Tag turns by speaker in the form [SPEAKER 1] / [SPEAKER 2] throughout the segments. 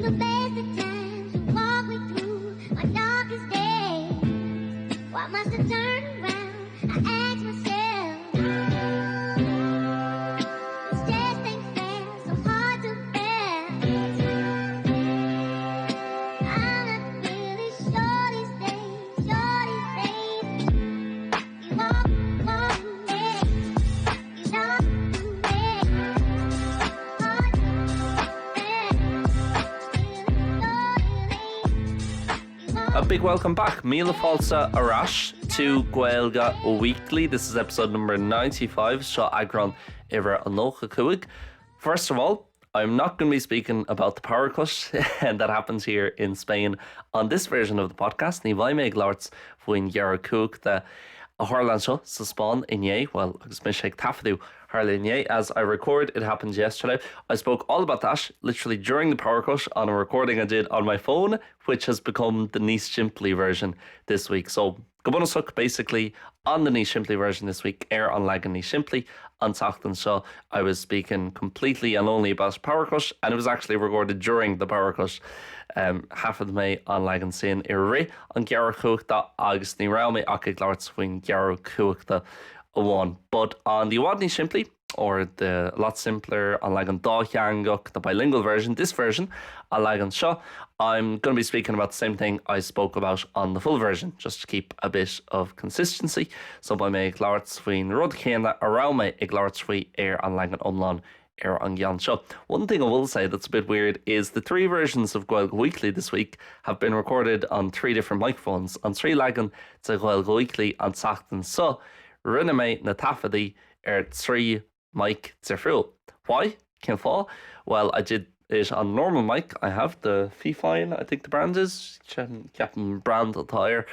[SPEAKER 1] the best of times, you walk me through my darkest days. Why must I turn around? I ask myself. This just ain't fair, so hard to bear. I'm not really sure these days, sure these days. You walk, walk me, you know me. Hard to bear.
[SPEAKER 2] A big welcome back, Míle fáilte ar ais to Gaeilge Weekly. This is episode number 95, seo eagrán uimhir a 95. First of all, I'm not going to be speaking about the power cut and that happens here in Spain on this version of the podcast. Ní bheidh mé ag labhairt faoin ghearradh cumhachta a tharla anseo sa Spáinn inné, well, agus mise ag taifeadadh tharla inné. As I record, it happened yesterday. I spoke all about that literally during the power cut on a recording I did on my phone, which has become the níos simplí version this week. So go bunúsach basically on the níos simplí version this week ar an leagan níos simplí an tseachtain seo I was speaking completely and only about power cut and it was actually recorded during the power cut. Um, thaifead mé an leagan sin i rith an ghearradh cumhachta agus ní raibh mé ach ag labhairt faoin ghearradh cumhachta amháin. But on the i bhfad níos simplí, or the lot simpler an leagan dátheangach, the bilingual version, this version, an leagan seo, I'm going to be speaking about the same thing I spoke about on the full version, just to keep a bit of consistency. So beidh mé ag labhairt faoin rud céanna a raibh mé ag labhairt faoi ar an leagan iomlán ar an gceann seo. One thing I will say that's a bit weird is the three versions of Gaeilge Weekly this week have been recorded on three different microphones. An trí leagan de Ghaeilge Weekly an tseachtain seo, rinne mé na taifeadtaí ar trí mic difriúil. Why? Cén fáth? Well, I did it on normal mic I have the Fifine, I think the brand is ceapaim brand atá air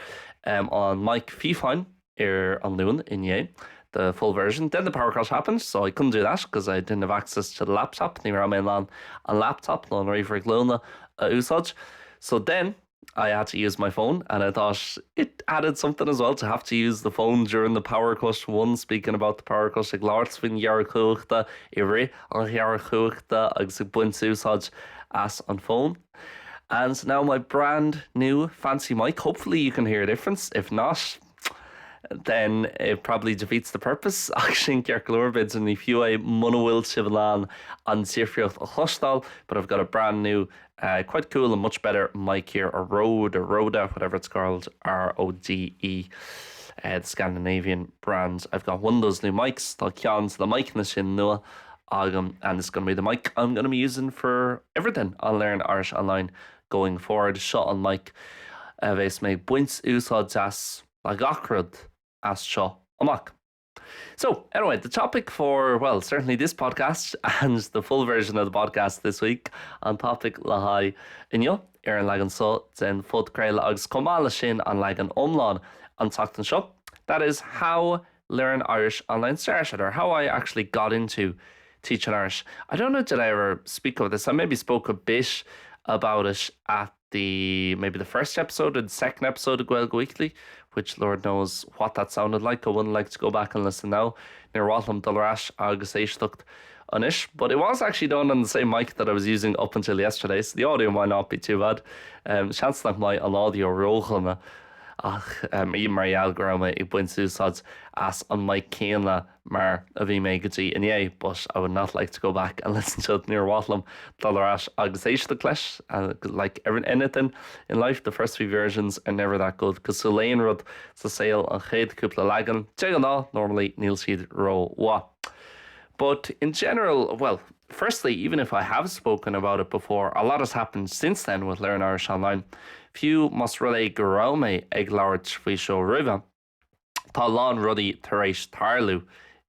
[SPEAKER 2] um, an mic Fifine ar an Luan inné the full version. Then the power cut happened, so I couldn't do that because I didn't have access to the laptop. Ní raibh mé in ann an laptop nó an ríomhaire glúine a úsáid. So then I had to use my phone and I thought it added something as well to have to use the phone during the power cut one speaking about the power cut ag labhairt faoin ghearradh cumhachta i rith an ghearradh cumhachta agus ag baint úsáid as an phone. And now my brand new fancy mic. Hopefully you can hear a difference. If not, then it probably defeats the purpose ach sin ceart go leor b'fhéidir ní fiú é muna bhfuil sibh in ann an difríocht a chloisteáil, but I've got a brand new uh, quite cool and much better mic here, a Rode, a Roda, whatever it's called, R-O-D-E, uh, the Scandinavian brand. I've got one of those new mics, tá ceann de na miceanna sin nua agam, and it's going to be the mic I'm going to be using for everything on Learn Irish Online going forward. Seo an mic a bheas mé ag baint úsáid as le gach rud as seo amach. So, anyway, the topic for, well, certainly this podcast and the full version of the podcast this week, an topaic le haghaidh inniu ar an leagan seo den phodchraoladh agus chomh maith leis sin an leagan iomlán an tseachtain seo, that is how Learn Irish Online started, or how I actually got into teaching Irish. I don't know did I ever speak of this, I maybe spoke a bit about it at the maybe the first episode or the second episode of Gaeilge Weekly, which Lord knows what that sounded like. I wouldn't like to go back and listen now. Níor mhaith liom dul ar ais agus éisteacht anois, but it was actually done on the same mic that I was using up until yesterday, so the audio might not be too bad. Um, seans nach mbeidh an audio ródhona ach um, mar gheall go raibh mé ag baint úsáid as an mic céanna mar a bhí mé go dtí inné, but I would not like to go back and listen to it níor mhaith liom dul ar ais agus éisteacht leis like every anything in life the first few versions are never that good cosúil le aon rud sa saol an chéad cúpla leagan de ghnáth normally níl siad rómhaith. But in general, well, firstly, even if I have spoken about it before, a lot has happened since then with Learn Irish Online. Fiú más rud é go raibh mé ag labhairt faoi seo roimhe, Tá a lán rudaí tar éis tarlú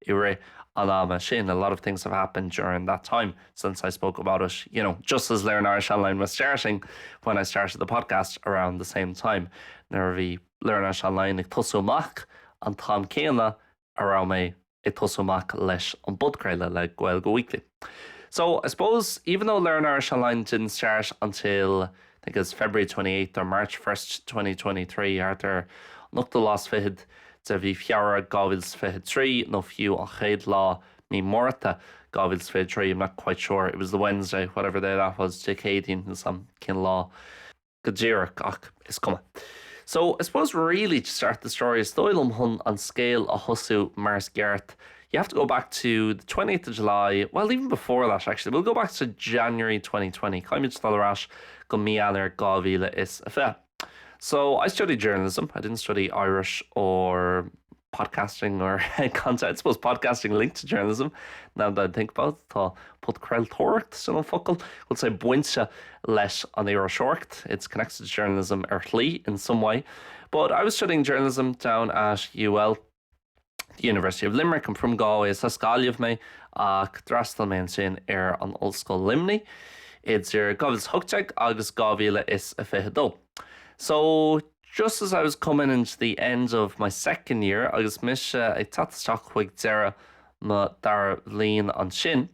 [SPEAKER 2] i rith an ama sin. A lot of things have happened during that time since I spoke about it, you know, just as Learn Irish Online was starting when I started the podcast around the same time. Nuair a bhí Learn Irish Online ag tosú amach an t-am céanna a raibh mé ag tosú amach leis an bpodchraoladh le Gaeilge Weekly. So I suppose even though Learn Irish Online didn't start until I think it's February 28th or March 1st 2023 thart ar an ochtú lá is fichead de mhí Feabhra 2023 nó fiú an chéad lá mí Márta 2023 I'm not quite sure it was the Wednesday whatever day that was Dé Céadaoin níl 's a'm cén lá go díreach ach is cuma. So I suppose really to start the story is dóigh liom chun an scéal a thosú mar is ceart you have to go back to the 20th of July well even before that actually we'll go back to January 2020 Caithfimid dul ar ais go mí Eanáir 2020. So I studied journalism I didn't study Irish or podcasting or content I suppose podcasting linked to journalism now that I think about it tá podchraoltóireacht sin an focal bhfuil sé bainte leis an iriseoireacht it's connected to journalism ar shlí in some way but I was studying journalism down at UL the University of Limerick I'm from Galway is as Gaillimh mé ach d'fhreastail mé ansin ar an Ollscoil Luimnigh idir 2018 agus 2022. So just as I was coming into the end of my second year agus mise ag teacht isteach chuig deireadh mo dara bhliain ansin,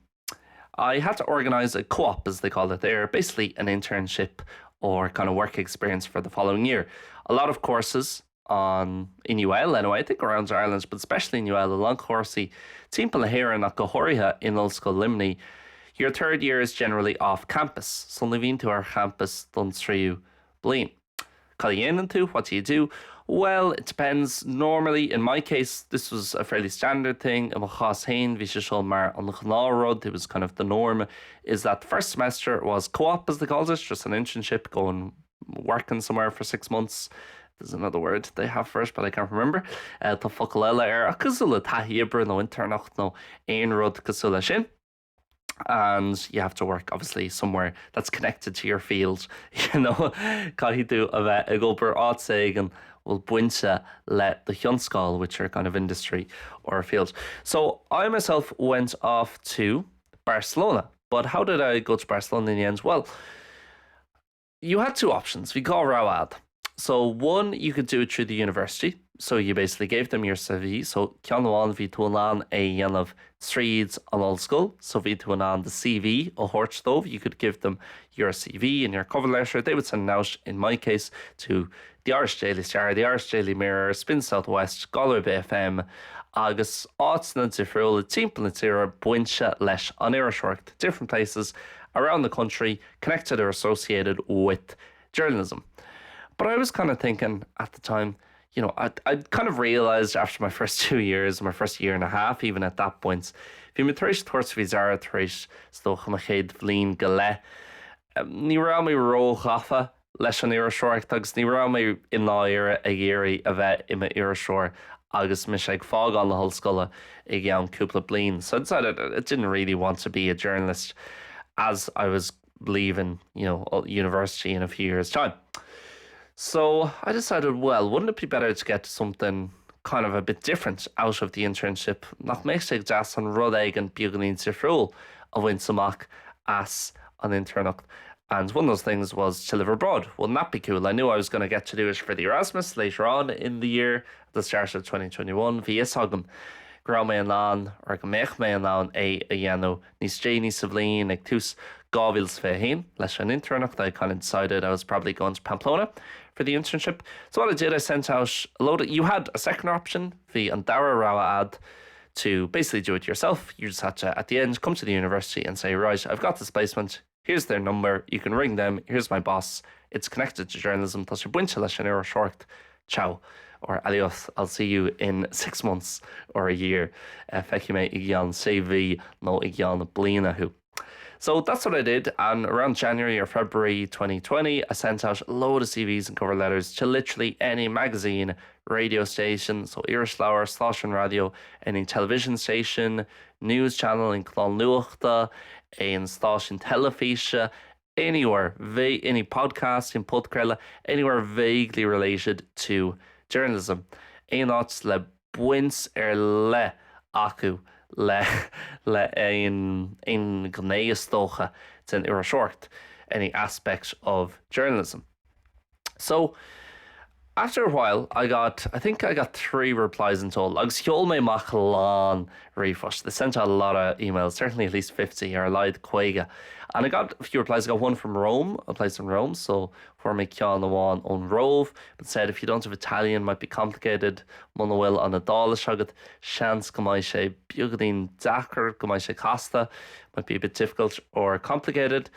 [SPEAKER 2] I had to organise a co-op as they call it there, basically an internship or kind of work experience for the following year. A lot of courses on in UL anyway, I think around Ireland, but especially in UL a lán cúrsaí timpeall na hÉireann ach go háirithe in Ollscoil Luimnigh. Your third year is generally off campus, so ní bhíonn tú ar champas don tríú bliain. Cad a dhéanann tú? What do you do? Well, it depends. Normally, in my case, this was a fairly standard thing. I mo chás féin bhí sé seo mar an ghnáthrud, it was kind of the norm, is that the first semester was co-op as they called it, just an internship, going working somewhere for 6 months. There's another word they have for it, but I can't remember. Tá focal eile air ach cosúil le taithí oibre nó intéirneacht nó aon rud cosúil leis sin. and you have to work obviously somewhere that's connected to your field you know caithfidh tú a bheith ag obair áit éigin bhfuil bainte le do thionscal which are kind of industry or a field. So I myself went off to Barcelona, but how did I go to Barcelona in the end? Well, you had two options. Bhí dhá rogha agat. So one you could do it through the university. So you basically gave them your CV, so ceann amháin bhí tú in ann é a dhéanamh tríd an ollscoil, so bhí tú in ann do CV a thabhairt dóibh, you could give them your CV and your cover letter, they would send out, in my case, to the Irish Daily Star, the Irish Daily Mirror, Spin South West, Galway Bay FM, agus áiteanna difriúla timpeall na tíre bainte leis an iriseoireacht, different places around the country connected or associated with journalism. But I was kind of thinking at the time, I kind of realized after my first 2 years, my first year and a half even at that point, bhí mé tar éis tabhairt faoi deara tar éis is dócha mo chéad bhliain go leith. Ní raibh mé róghafa leis an iriseoireacht agus ní raibh mé i ndáiríre ag iarraidh a bheith i m'iriseoir agus mise ag fágáil na hollscoile i gceann cúpla bliain. So I decided I didn't really want to be a journalist as I was leaving university in a few years time. So I decided, well, wouldn't it be better to get something kind of a bit different out of the internship nach mbeadh sé deas an rud éigin beagáinín difriúil a bhaint amach as an intéirneacht. And one of those things was to live abroad. Wouldn't that be cool? I knew I was going to get to do it for the Erasmus later on in the year, at the start of 2021. Bhí fhios agam go raibh mé in ann or go mbeadh mé in ann é a dhéanamh níos déanaí sa bhliain ag tús 2021 leis an intéirneacht. I kind of decided I was probably going to Pamplona for the internship. So what I did, I sent out a load of, you had a second option, bhí an dara rogha agat to basically do it yourself. You just had to, at the end, come to the university and say, right, I've got this placement, here's their number, you can ring them, here's my boss, it's connected to journalism, tá sé bainte leis an iriseoireacht, ciao. Or adios, I'll see you in 6 months or a year. Feicfidh mé i gceann sé mhí nó i gceann bliana thú. So that's what I did and around January or February 2020 I sent out a load of CVs and cover letters to literally any magazine, radio station, so irisleabhar, stáisiún raidió, any television station, news channel aon chlár nuachta, aon stáisiún teilifíse, anywhere, any podcast aon podchraoladh, anywhere vaguely related to journalism. Aon áit le baint ar leith acu le aon ghné is dócha den iriseoireacht, any aspect of journalism. So After a while I got I think I got 3 replies in total agus sheol mé amach a lán ríomhphost. I sent out a lot of emails, certainly at least 50 ar a laghad 50. And I got a few replies. I got one from Rome, a place in Rome, so fuair mé ceann amháin ón Róimh, but said if you don't have Italian might be complicated, muna bhfuil an Iodáilis agat, seans go mbeidh sé beagáinín deacair, go mbeidh sé casta, might be a bit difficult or complicated.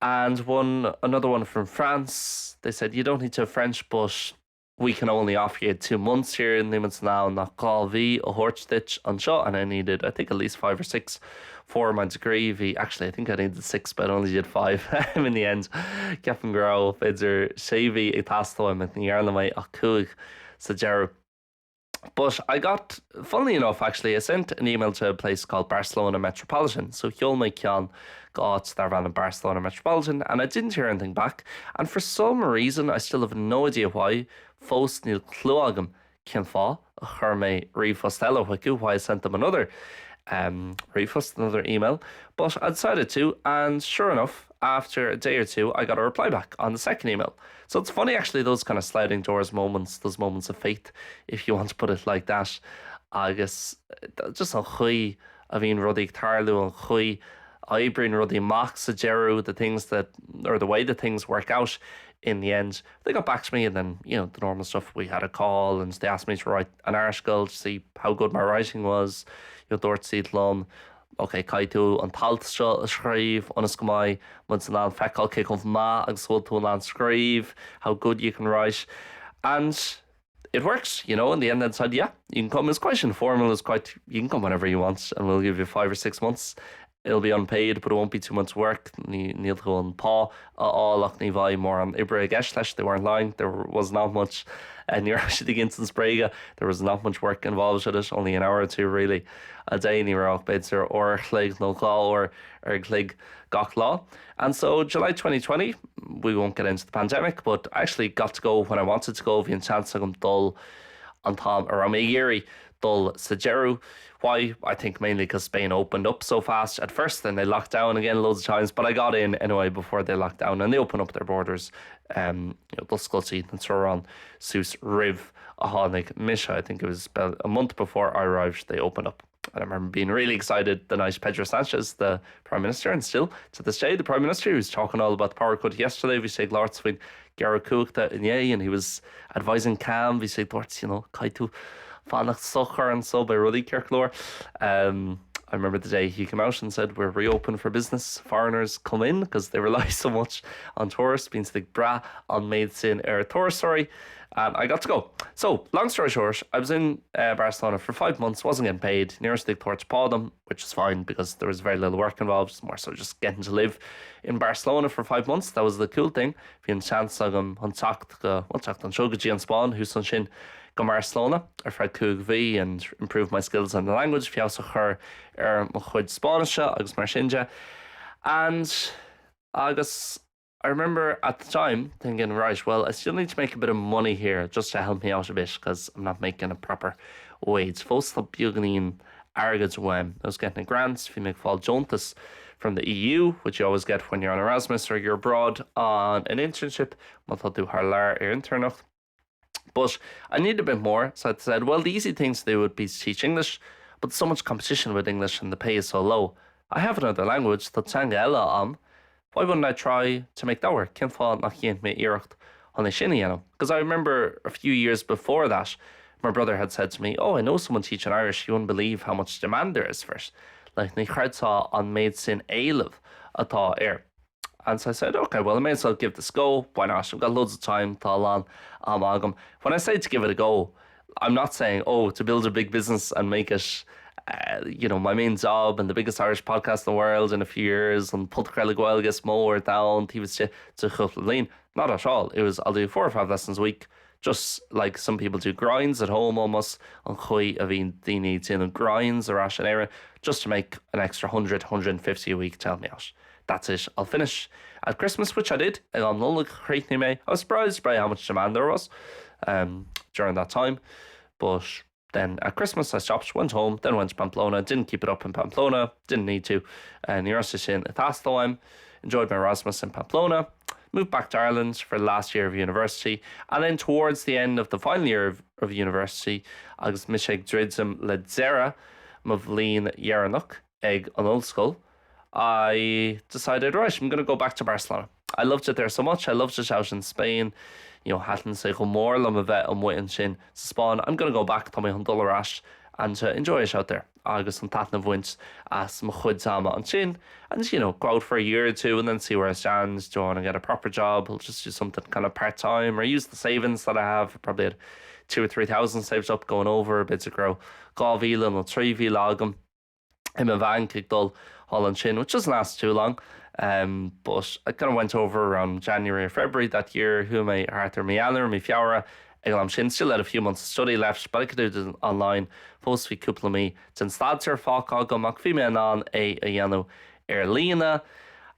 [SPEAKER 2] And one another one from France, they said you don't need to have French but we can only offer you 2 months here, níl muid in ann ach 2 mhí a thabhairt duit anseo and I needed I think at least 5 or 6 for my degree, bhí actually I think I needed 6 but I only did 5 in the end. Ceapaim go raibh b'fhéidir 6 mhí ag teastáil uaim ach ní dhearna mé ach 5 sa deireadh. But I got, funnily enough actually, I sent an email to a place called Barcelona Metropolitan, so sheol mé ceann go áit darb ainm Barcelona Metropolitan and I didn't hear anything back and for some reason, I still have no idea why, fós níl clue agam cén fáth a chuir mé ríomhphost eile chucu, why I sent them another um ríomhphost, another email, but I decided to and sure enough after a day or two I got a reply back on the second email. So it's funny actually those kind of sliding doors moments, those moments of faith if you want to put it like that agus just an chaoi a bhíonn rudaí ag tarlú, an chaoi a oibríonn rudaí amach sa deireadh, the things that or the way that things work out in the end. They got back to me and then you know the normal stuff we had a call and they asked me to write an article to see how good my writing was, you know dúirt siad liom Ok, caithfidh tú an t-alt seo a scríobh ionas go mbeidh muid in ann feiceáil cé chomh maith agus a bhfuil tú in ann scríobh, how good you can write. And it works, you know, in the end they said, yeah, you can come. It's quite informal, it's quite, you can come whenever you want and we'll give you 5 or 6 months. It'll be unpaid, but it won't be too much work. Ní, níl tú chun pá a fháil ach ní bheidh mórán oibre i gceist leis, they weren't lying, there was not much, ní raibh siad ag insint bréige, there was not much work involved with it, only an hour or two really. a day, ní raibh ach b'fhéidir uair a chloig nó 2 uair ar an chloig gach lá. And so July 2020, we won't get into the pandemic, but I actually got to go when I wanted to go, bhí an seans agam dul an t-am a raibh mé ag iarraidh dul sa deireadh. Why? I think mainly because Spain opened up so fast at first, then they locked down again loads of times, but I got in anyway before they locked down and they opened up their borders um, you know, d'oscail siad na teorainn suas roimh a tháinig mise, I think it was about a month before I arrived they opened up. And I remember being really excited the night Pedro Sanchez, the Prime Minister, and still to this day the Prime Minister, he was talking all about the power cut yesterday, bhí sé ag labhairt faoin gearradh cumhachta inné and he was advising calm, bhí sé ag dúirt, you know, caithfidh tú fanacht socair anseo beidh rudaí ceart go leor. Um, I remember the day he came out and said we're reopen for business, foreigners come in because they rely so much on tourists, bíonn siad ag brath an méid sin ar turasóirí. And I got to go. So, long story short, I was in uh, Barcelona for 5 months, wasn't getting paid, ní raibh siad ag tabhairt pá dom, which is fine because there was very little work involved, more so just getting to live in Barcelona for 5 months, that was the cool thing. Bhí an seans agam chun teacht go, well, teacht anseo go dtí an Spáinn, thuas ansin go mBarcelona ar feadh 5 mhí and improve my skills on the language, feabhas a chur ar mo chuid Spáinnise agus mar sin de. And agus I remember at the time thinking, right, well, I still need to make a bit of money here just to help me out a bit because I'm not making a proper wage. Fós tá beagáinín airgid uaim. I was getting a grant, bhí mé ag fáil deontas from the EU, which you always get when you're on Erasmus or you're abroad on an internship, má tá tú thar lear ar intéirneacht. But I needed a bit more, so I said, well, the easy thing to do would be to teach English, but so much competition with English and the pay is so low. I have another language, tá teanga eile agam, why wouldn't I try to make that work? Cén fáth nach ndéanfaidh mé iarracht chun é sin a dhéanamh? Because I remember a few years before that, my brother had said to me, oh, I know someone teaching Irish, you wouldn't believe how much demand there is for it. Like, ní chreidfeá an méid sin éilimh atá air. And so I said, okay, well, I may as well give this a go, why not? I've got loads of time, tá a lán ama agam. When I say to give it a go, I'm not saying, oh, to build a big business and make it uh, you know, my main job and the biggest Irish podcast in the world in a few years an podchraoladh Gaeilge is mó ar domhan taobh istigh de chúpla bliain. Not at all. It was I'll do 4 or 5 lessons a week, just like some people do grinds at home almost, an chaoi a bhíonn daoine ag déanamh grinds ar ais in Éirinn, just to make an extra 100, 150 a week to help me out. That's it. I'll finish at Christmas, which I did, ag am Nollag chríochnaigh mé. I was surprised by how much demand there was um, during that time, but then at Christmas I stopped, went home, then went to Pamplona, didn't keep it up in Pamplona, didn't need to, uh, ní raibh sé sin ag teastáil uaim, enjoyed my Erasmus in Pamplona. Moved back to Ireland for last year of university and then towards the end of the final year of, of university agus mise ag druidim le deireadh mo bhliain dheireanach ag an ollscoil, I decided right, I'm gonna go back to Barcelona. I loved it there so much, I loved it out in Spain, you know, thaitin sé chomh mór liom a bheith amuigh ansin sa Spáinn, I'm gonna go back, tá mé chun dul ar ais and to enjoy it out there agus an taitneamh a bhaint as mo chuid ama ansin and you know, go out for a year or two and then see where I stand, do I want to get a proper job, I'll just do something kind of part-time or use the savings that I have, I probably had 2 or 3,000 saved up going over, b'fhéidir go raibh 2,000 nó 3,000 agam i mo bhanc ag dul thall ansin, which doesn't last too long. Um, but I kind of went over around January or February that year, chuaigh mé thart ar mí Eanáir, mí Feabhra ag an am sin, still had a few months of study left, but I could do it online. Fós bhí cúpla mí den staidéar fágtha agam ach bhí mé in ann é a dhéanamh ar líne.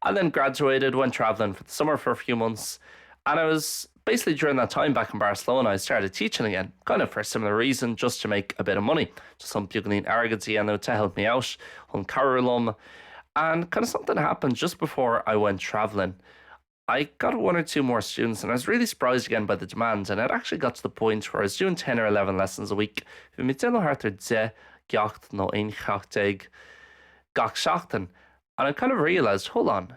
[SPEAKER 2] And then graduated, went traveling for the summer for a few months, and I was basically during that time back in Barcelona I started teaching again, kind of for a similar reason, just to make a bit of money, just chun beagáinín airgid a dhéanamh to help me out, chun cabhrú liom. And kind of something happened just before I went traveling. I got one or two more students and I was really surprised again by the demand and it actually got to the point where I was doing 10 or 11 lessons a week. Bhí mé ag déanamh thart ar 10 gceacht nó 11 cheacht gach seachtain and I kind of realized, hold on,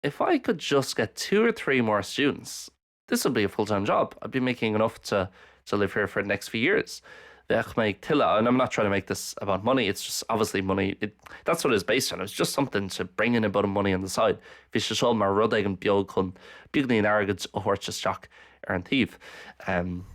[SPEAKER 2] if I could just get two or three more students, this would be a full-time job. I'd be making enough to to live here for the next few years. Bheadh mé ag tuilleamh, and I'm not trying to make this about money, it's just obviously money, it, that's what it's based on, it's just something to bring in a bit of money on the side. Bhí sé seo mar rud éigin beag chun beagáinín airgid a thabhairt isteach ar an taobh. Um,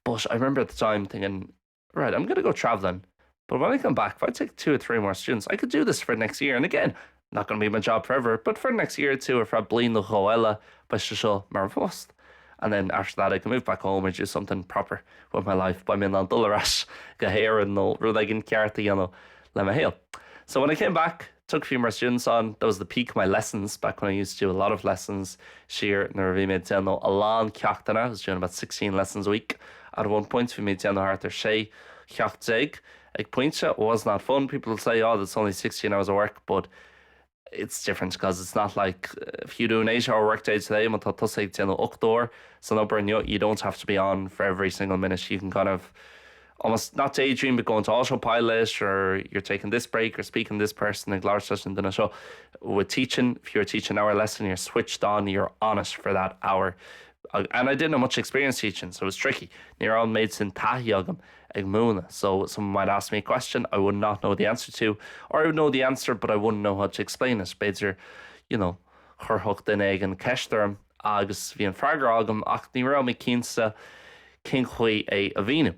[SPEAKER 2] but I remember at the time thinking, right, I'm gonna go traveling, but when I come back, if I take two or three more students, I could do this for next year. And again, not gonna be my job forever, but for next year or two, ar feadh bliain nó dhó eile, beidh sé seo mar phost. And then after that I can move back home and do something proper with my life. Beidh mé in ann dul ar ais go hÉirinn nó rud éigin ceart a dhéanamh le mo shaol. So when I came back, took a few more students on, that was the peak of my lessons back when I used to do a lot of lessons siar nuair a bhí mé ag déanamh a lán ceachtanna, I was doing about 16 lessons a week at one point, bhí mé ag déanamh thart ar 16 cheacht ag pointe. It was not fun, people say oh that's only 16 hours of work but it's different because it's not like if you do an 8 hour work day today má tá tusa ag déanamh 8 uair san obair inniu you don't have to be on for every single minute you can kind of almost not daydream but go into autopilot or you're taking this break or speaking this person ag labhairt leis an duine seo with teaching if you're teaching an hour lesson you're switched on you're on it for that hour and I didn't have much experience teaching so it was tricky ní raibh an méid sin taithí agam ag múineadh so someone might ask me a question I would not know the answer to or I would know the answer but I wouldn't know how to explain it b'fhéidir you know chuirfeadh duine éigin ceist orm agus bhí an freagra agam ach ní raibh mé cinnte cén chaoi é a mhíniú.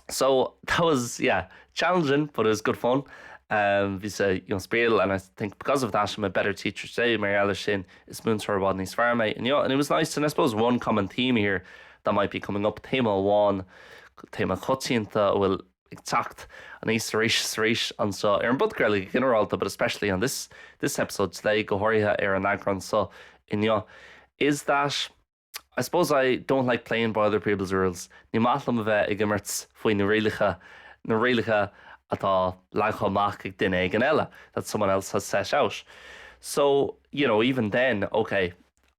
[SPEAKER 2] So that was yeah challenging but it was good fun. Um, bhí sé you know, spraíúil and I think because of that I'm a better teacher today mar gheall air sin is múinteoir i bhfad níos fearr mé inniu and it was nice and I suppose one common theme here that might be coming up téama amháin téama coitianta a bhfuil ag teacht aníos arís is arís anseo ar an bpodchraoladh go ginearálta but especially on this this episode today go háirithe ar an eagrán seo inniu is that I suppose I don't like playing by other people's rules. Ní maith liom a bheith ag imirt faoi na rialacha, na rialacha atá leagtha amach ag duine éigin eile, that someone else has set out. So, you know, even then, okay,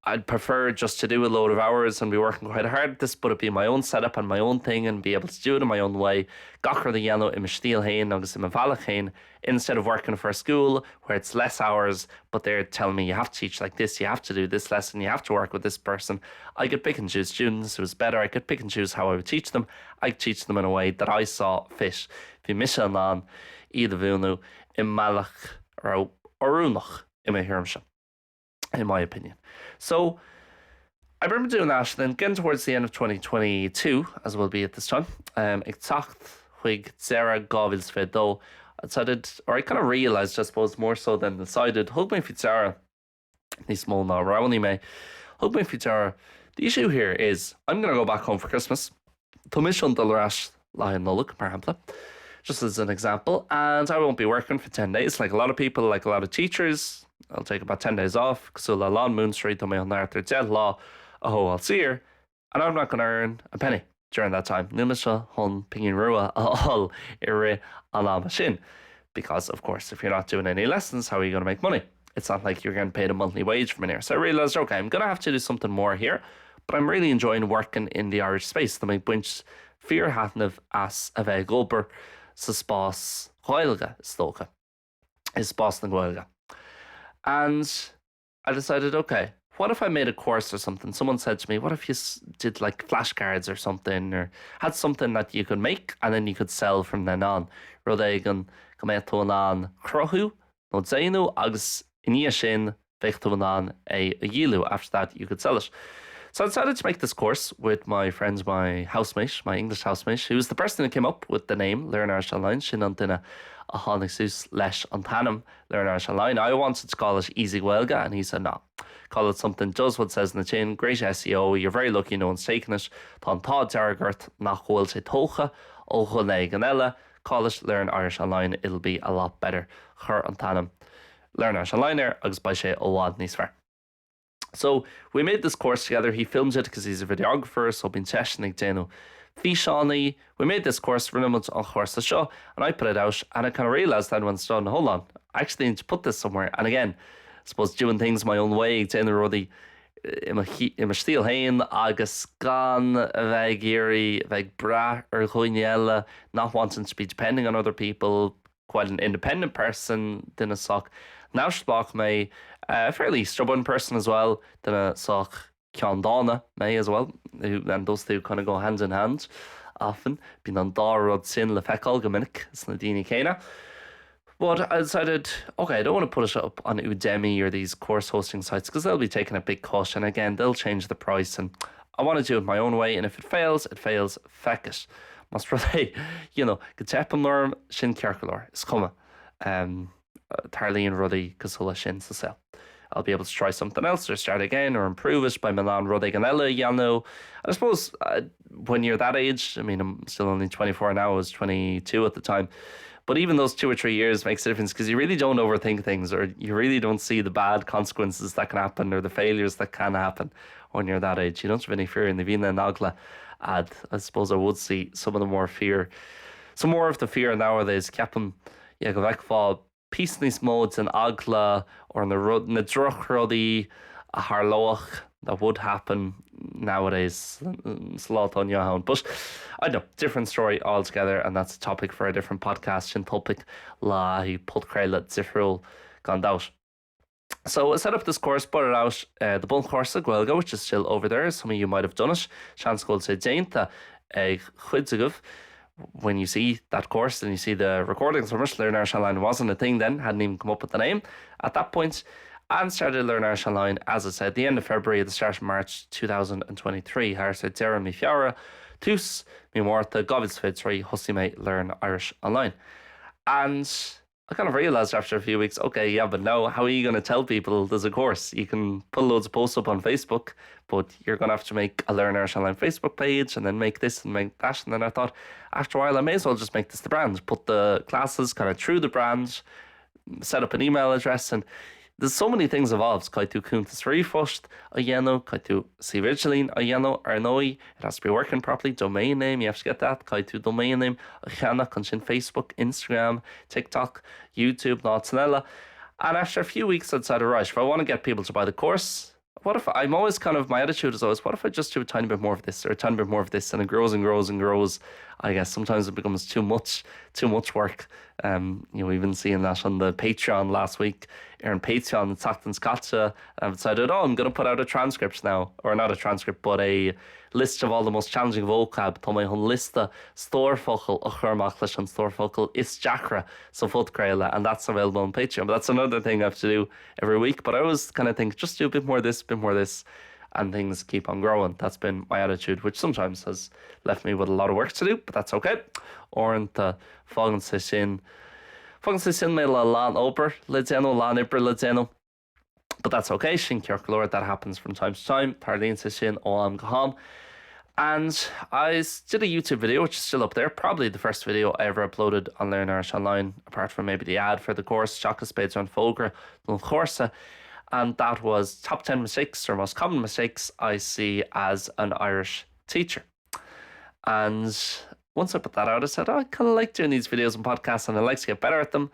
[SPEAKER 2] I'd prefer just to do a load of hours and be working quite hard at this, but it'd be my own setup and my own thing and be able to do it in my own way, gach rud a dhéanamh i mo stíl féin agus i mo bhealach féin, instead of working for a school where it's less hours but they're telling me you have to teach like this, you have to do this lesson, you have to work with this person. I could pick and choose students, it was better, I could pick and choose how I would teach them, I could teach them in a way that I saw fit. Bhí mise in ann iad a mhúineadh i mbealach a raibh oiriúnach i mo thuairimse. In my opinion. So I remember doing that then getting towards the end of 2022 as will be at this time um, ag teacht chuig deireadh 2022 I decided or I kind of realized I suppose more so than decided thug mé faoi deara níos mó ná roghnaigh mé thug mé faoi deara the issue here is I'm gonna go back home for Christmas Tá mise chun dul ar ais le haghaidh Nollag mar shampla just as an example and I won't be working for 10 days like a lot of people like a lot of teachers I'll take about 10 days off cosúil le a lán múinteoirí tá mé chun thart ar 10 lá a thógáil saor and I'm not gonna earn a penny during that time níl mise chun pingin rua a fháil i rith an ama sin because of course if you're not doing any lessons how are you gonna make money? It's not like you're getting paid a monthly wage from in here. So I realized, okay, I'm gonna have to do something more here, but I'm really enjoying working in the Irish space. Tá mé ag baint fíorthaitneamh as a bheith ag obair sa spás Ghaeilge, is dócha, i spás na Gaeilge. And I decided, okay, what if I made a course or something? Someone said to me, what if you did like flashcards or something or had something that you could make and then you could sell from then on? Rud éigin go mbeadh tú in ann cruthú nó déanamh agus i ndiaidh sin bheadh tú in ann é a dhíol after that you could sell it. So I decided to make this course with my friend, my housemate, my English housemate, who was the person who came up with the name Learn Irish Online, sin an duine a tháinig suas leis an t-ainm Learn Irish Online. I wanted to call it Easy Gaeilge and he said no. Call it something does what says in the tin, great SEO, you're very lucky no one's taken it, Tá an t-ádh dearg ort nach bhfuil sé tógtha ó dhuine éigin eile, call it Learn Irish Online, it'll be a lot better. Cuir an t-ainm Learn Irish Online air agus beidh sé i bhfad níos fearr. So we made this course together, he filmed it because he's a videographer, so bíonn seisean ag déanamh físeánaí. We made this course, rinne muid an chúrsa seo, and I put it out and I kind of realised then when it's done, hold on, I actually need to put this somewhere and again, I suppose doing things my own way, ag déanamh rudaí i mo stíl féin agus gan a bheith ag iarraidh a bheith ag brath ar dhaoine eile, not wanting to be depending on other people, quite an independent person, duine sách neamhspleách mé, a fairly stubborn person as well, duine sách ceanndána mé as well, and those two kind of go hand in hand often, bíonn an dá rud sin le feiceáil go minic sna daoine céanna. But I decided, okay, I don't want to put it up on Udemy or these course hosting sites because they'll be taking a big cut and again they'll change the price and I want to do it my own way and if it fails, it fails, feck it. Más rud é, you know, go dteipeann orm, sin ceart go leor, is cuma. Um, tarlaíonn rudaí cosúil leis sin sa saol. I'll be able to try something else or start again or improve it beidh mé in ann rud éigin eile a dhéanamh. And I suppose uh, when you're that age, I mean I'm still only 24 now, I was 22 at the time, but even those two or three years makes a difference because you really don't overthink things or you really don't see the bad consequences that can happen or the failures that can happen when you're that age. You don't have any fear in the bhína an eagla agat. I suppose I would see some of the more fear some more of the fear nowadays ceapaim yeah, go bhfeicfeá píosa níos mó den eagla or na rud na drochrudaí a tharlódh that would happen nowadays sa lá atá inniu ann. But I know, different story altogether and that's a topic for a different podcast sin topaic le haghaidh podchraoladh difriúil gan dabht. So I set up this course, put it out uh, the Bunchúrsa Gaeilge, which is still over there. Some of you might have done it. Seans go bhfuil sé déanta ag cuid agaibh. When you see that course and you see the recordings from it, Learn Irish Online wasn't a thing then, hadn't even come up with the name at that point, and started Learn Irish Online, as I said, the end of February, the start of March 2023. Thart ar deireadh mí Feabhra, tús mí Márta 2023 thosaigh mé Learn Irish Online. And I kind of realized after a few weeks, okay, yeah, but now how are you going to tell people there's a course? You can put loads of posts up on Facebook, but you're going to have to make a Learn Irish Online Facebook page and then make this and make that. And then I thought, after a while, I may as well just make this the brand, put the classes kind of through the brand, set up an email address and there's so many things involved. Caithfidh tú cuntas ríomhphoist a dhéanamh, caithfidh tú suíomh idirlín a dhéanamh ar ndóigh, it has to be working properly, domain name, you have to get that, caithfidh tú domain name a cheannach ansin Facebook, Instagram, TikTok, YouTube ná áiteanna eile. And after a few weeks I decided, right, if I want to get people to buy the course, what if I'm always kind of my attitude is always what if I just do a tiny bit more of this or a tiny bit more of this and it grows and grows and grows I guess sometimes it becomes too much too much work um you know we've been seeing that on the Patreon last week ar an Patreon an tseachtain seo caite I've decided oh I'm gonna put out a transcript now or not a transcript but a list of all the most challenging vocab Tá mé chun liosta stór focal a chur amach leis an stór focal is deacra sa phodchraoladh and that's available on Patreon but that's another thing I have to do every week but I always kind of think just do a bit more of this bit more of this and things keep on growing that's been my attitude which sometimes has left me with a lot of work to do but that's okay Uaireanta fágann sé sin fágann sé sin mé le a lán obair le déanamh lán oibre le déanamh but that's okay sin ceart go leor that happens from time to time tarlaíonn sé sin ó am go ham. And I did a YouTube video which is still up there, probably the first video I ever uploaded on Learn Irish Online apart from maybe the ad for the course seachas b'fhéidir an fógra don chúrsa and that was top 10 mistakes or most common mistakes I see as an Irish teacher. And once I put that out I said oh, I kind of like doing these videos and podcasts and I like to get better at them.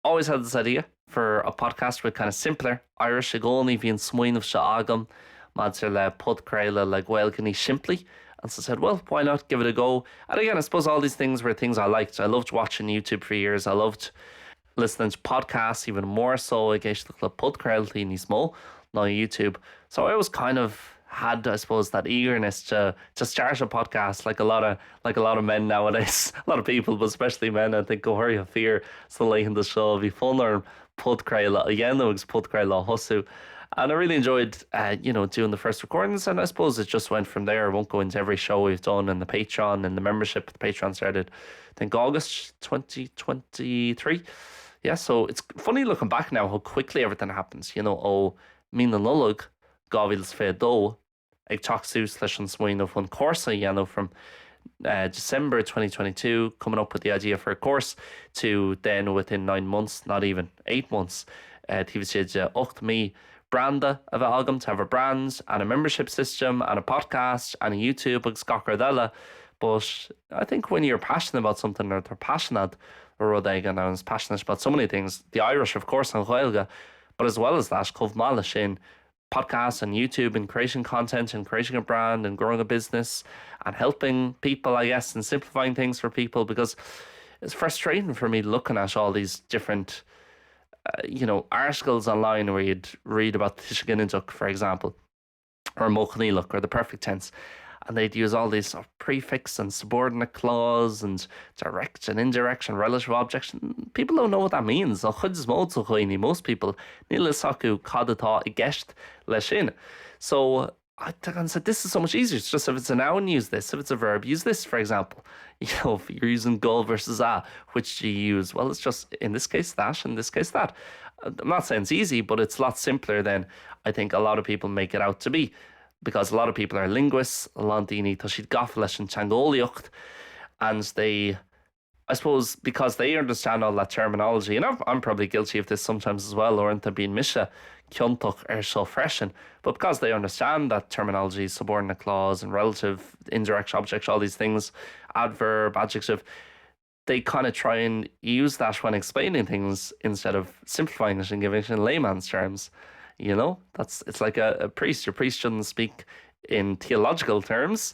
[SPEAKER 2] Always had this idea for a podcast with kind of simpler Irish i gcónaí bhí an smaoineamh seo agam maidir le podchraoladh le Gaeilge níos simplí and so I said well why not give it a go and again I suppose all these things were things I liked I loved watching YouTube for years I loved listening to podcasts even more so ag éisteacht le podchraoltaí níos mó ná YouTube so I was kind of had I suppose that eagerness to to start a podcast like a lot of like a lot of men nowadays a lot of people but especially men I think go háirithe fir sna laethanta seo bhí fonn orm podchraoladh a dhéanamh agus podchraoladh a thosú and I really enjoyed uh, you know doing the first recordings and I suppose it just went from there I won't go into every show we've done and the Patreon and the membership the Patreon started I think August 2023 yeah so it's funny looking back now how quickly everything happens you know ó mí na Nollag 2022 ag teacht suas leis an smaoineamh chun cúrsa a dhéanamh from uh, December 2022 coming up with the idea for a course to then within 9 months not even 8 months uh, taobh istigh de 8 mí branda a bheith agam to have a brand and a membership system and a podcast and a YouTube agus gach rud eile but I think when you're passionate about something or they're passionate ar rud éigin and is passionate about so many things the Irish of course an Ghaeilge but as well as that chomh maith leis sin podcasts and YouTube and creating content and creating a brand and growing a business and helping people I guess and simplifying things for people because it's frustrating for me looking at all these different uh, you know articles online where you'd read about tuiseal ginideach for example or modh coinníollach or the perfect tense and they'd use all these sort of prefix and subordinate clause and direct and indirect and relative objects and people don't know what that means an chuid is mó de dhaoine most people níl a fhios acu cad atá i gceist leis sin so I said this is so much easier it's just if it's a noun use this if it's a verb use this for example you know if you're using go versus a which do you use well it's just in this case that in this case that I'm not saying it's easy but it's a lot simpler than I think a lot of people make it out to be because a lot of people are linguists a lán daoine tá siad gafa leis an teangeolaíocht and they I suppose because they understand all that terminology and I'm, I'm probably guilty of this sometimes as well uaireanta bíonn mise ciontach air seo freisin but because they understand that terminology subordinate clause and relative indirect objects all these things adverb adjective they kind of try and use that when explaining things instead of simplifying it and giving it in layman's terms you know that's it's like a, a priest your priest shouldn't speak in theological terms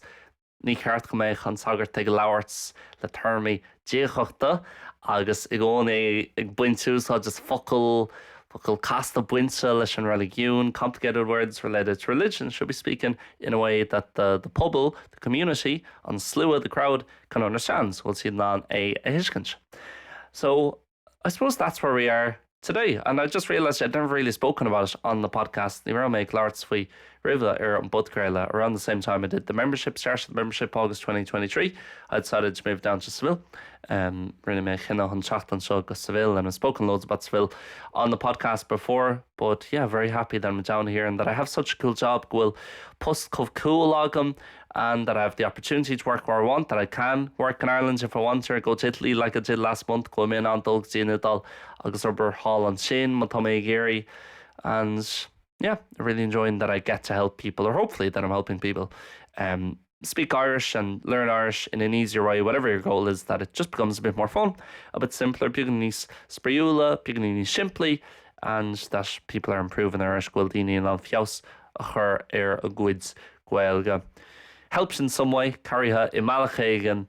[SPEAKER 2] Ní ceart go mbeadh an sagart ag labhairt le téarmaí diagachta agus i gcónaí ag baint úsáid as focail focail casta bainte leis an reiligiún complicated words related to religion should be speaking in a way that the the pobal the community an slua the crowd can understand so bhfuil siad in ann é a thuiscint. So I suppose that's where we are today and I just realised I'd never really spoken about it on the podcast Ní raibh mé ag labhairt faoi roimhe ar an bpodchraoladh around the same time I did the membership started the membership August 2023 I decided to move down to Seville um, rinne mé cinneadh chun teacht anseo go Seville and I've spoken loads about Seville on the podcast before but yeah very happy that I'm down here and that I have such a cool job go bhfuil post chomh cool agam and that I have the opportunity to work where I want, that I can work in Ireland if I want to or go to Italy like I did last month, go bhfuil mé in ann dul go dtí an Iodáil agus obair thall ansin má tá mé ag iarraidh and yeah, really enjoying that I get to help people or hopefully that I'm helping people um, speak Irish and learn Irish in an easier way, whatever your goal is, that it just becomes a bit more fun, a bit simpler, beagán níos spraíúla, beagán níos simplí and that people are improving their Irish go bhfuil daoine in ann feabhas a chur ar a gcuid Gaeilge. Helps in some way, cabhraithe i mbealach éigin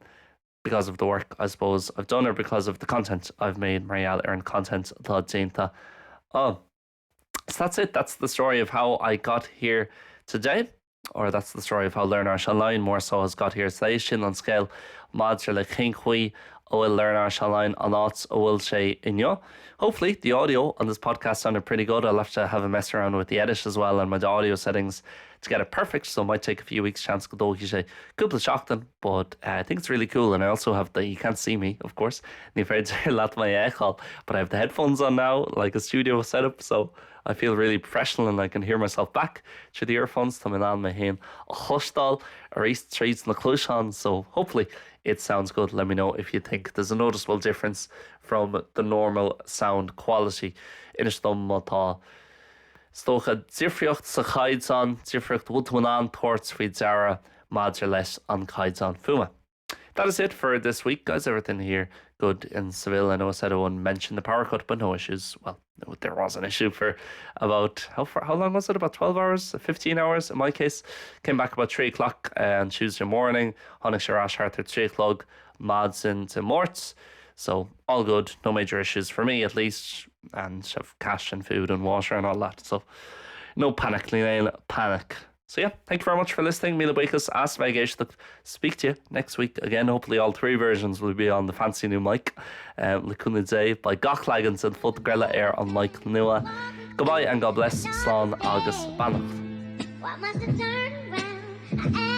[SPEAKER 2] because of the work I suppose I've done or because of the content I've made mar gheall ar an content atá déanta agam. So that's it, that's the story of how I got here today or that's the story of how Learn Irish Online more so has got here today. Sin an scéal maidir le cén chaoi a bhfuil Learn Irish Online an áit a bhfuil sé inniu. Hopefully the audio on this podcast sounded pretty good. I'll have to have a mess around with the edit as well and my audio settings to get it perfect, so it might take a few weeks seans go dtógfaidh sé cúpla seachtain, but uh, I think it's really cool and I also have the you can't see me of course ní féidir leat mé a fheiceáil, but I have the headphones on now like a studio setup so I feel really professional and I can hear myself back through the earphones Tá mé in ann mé féin a chloisteáil arís tríd na cluasáin so hopefully it sounds good. Let me know if you think there's a noticeable difference from the normal sound quality. Inis dom má tá is dócha difríocht sa chaighdeán, difríocht bhfuil tú in ann tabhairt faoi deara maidir leis an caighdeán fuaime. That is it for this week guys everything here good in Seville I know I said I won't mention the power cut but no issues well there was an issue for about how far, how long was it about 12 hours 15 hours in my case came back about 3 o'clock uh, on Tuesday morning tháinig sé ar ais thart ar 3 a chlog maidin Dé Máirt so all good no major issues for me at least and have cash and food and water and all that so no panic níl aon panic So yeah, thank you very much for listening. Míle buíochas as bheith ag éisteacht. Speak to you next week again. Hopefully all 3 versions will be on the fancy new mic. Um, le cúnamh Dé beidh gach leagan den phodchraoladh ar an mic nua. Goodbye and God bless, slán agus beannacht.
[SPEAKER 1] Why must I turn around?